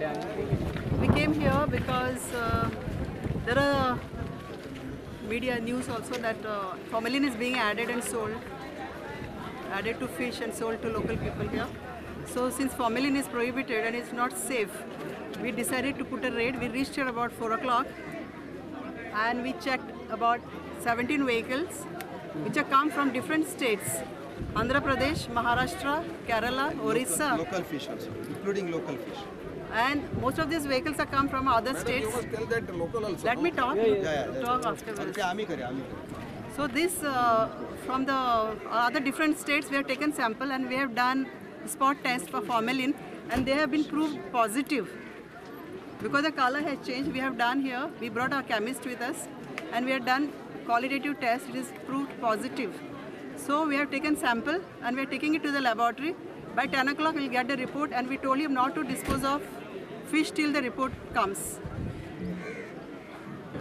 We came here because there are media news also that formalin is being added and sold, added to fish and sold to local people here. So since formalin is prohibited and it's not safe, we decided to put a raid. We reached here about 4 o'clock and we checked about 17 vehicles which have come from different states: Andhra Pradesh, Maharashtra, Kerala, Orissa. Local fish also, including local fish. And most of these vehicles have come from other states. You must tell that local also. Let me talk. Yeah. Talk afterwards. Okay, So this from the other different states we have taken sample and we have done spot test for formalin and they have been proved positive. Because the color has changed, we have done here, we brought our chemist with us and we have done qualitative test, it is proved positive. So we have taken sample and we are taking it to the laboratory. By 10 o'clock we will get the report and we told him not to dispose of fish till the report comes.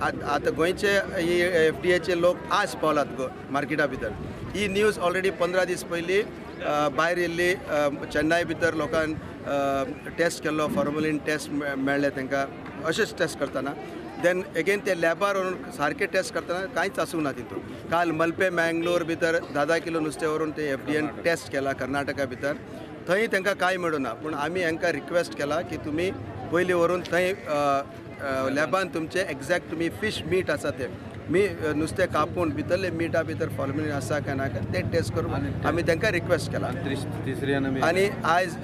आतां गोंयचे F D एचे लोक आज पावलात मार्केटा भितर. ही news already 15 दीस पयलीं भायर येयल्ली. चेन्नय भितर लोकांक टेस्ट केल्लो, फॉर्मलिन टेस्ट मेळ्ळें तांकां अशेंच टेस्ट करतना. Then again ते लॅबार व्हरून सारकें टेस्ट करतना कांयच आसूंक ना तितून. काल मलपे मँगलोर भितर 10 किलो नुस्तें व्हरून ते एफ डी एन टेस्ट केला कर्नाटका भितर, थंय तांकां कांय मेळूं ना. पूण आमी हांकां रिक्वेस्ट केला की तुमी पयलीं व्हरून थंय लॅबान तुमचें एग्जॅक्ट तुमी फिश मीट आसा तें मी नुस्तें कापून भितरले मिठा भितर फॉर्मलिन आसा काय ना तें टेस्ट करून आमी तांकां रिक्वेस्ट केला. आनी आयज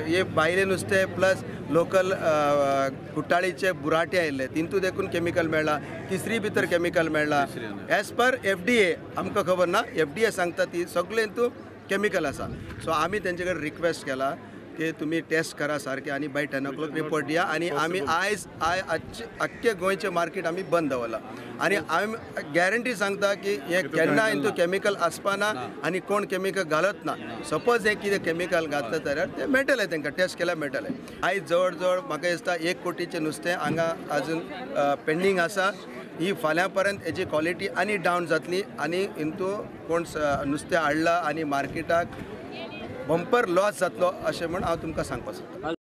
हे भायलें नुस्तें प्लस लोकल कुट्टाळीचे बुराटे आयिल्ले तितून देखून केमिकल मेळ्ळा, तिसरी भितर केमिकल मेळ्ळा. As per F D A आमकां खबर ना, एफ डी ए सांगता ती सगळें हितून केमिकल आसा. सो आमी तेंचे कडेन रिक्वेस्ट केला की तुमी टेस्ट करा सारकें आनी बाय 10 o'clock report दिया. आनी आमी आयज आख्खे गोंयचें मार्केट आमी बंद दवरलां आनी आमी गॅरंटी सांगता की हें केन्ना हितून केमिकल आसपा ना आनी कोण केमिकल घालत ना. सपोज हें कितें केमिकल घातलें जाल्यार तें मेळटलें तांकां, टेस्ट केल्यार मेळटलें. आयज जवळ जवळ म्हाका दिसता 1 कोटीचें नुस्तें हांगा आजून पेंडींग आसा. ही फाल्यां पर्यंत हेजी क्वॉलिटी आनी डावन जातली आनी हितून कोण नुस्तें हाडलां आनी मार्केटाक बंपर लॉस जातलो अशें म्हूण हांव तुमकां सांगपाक सोदतां.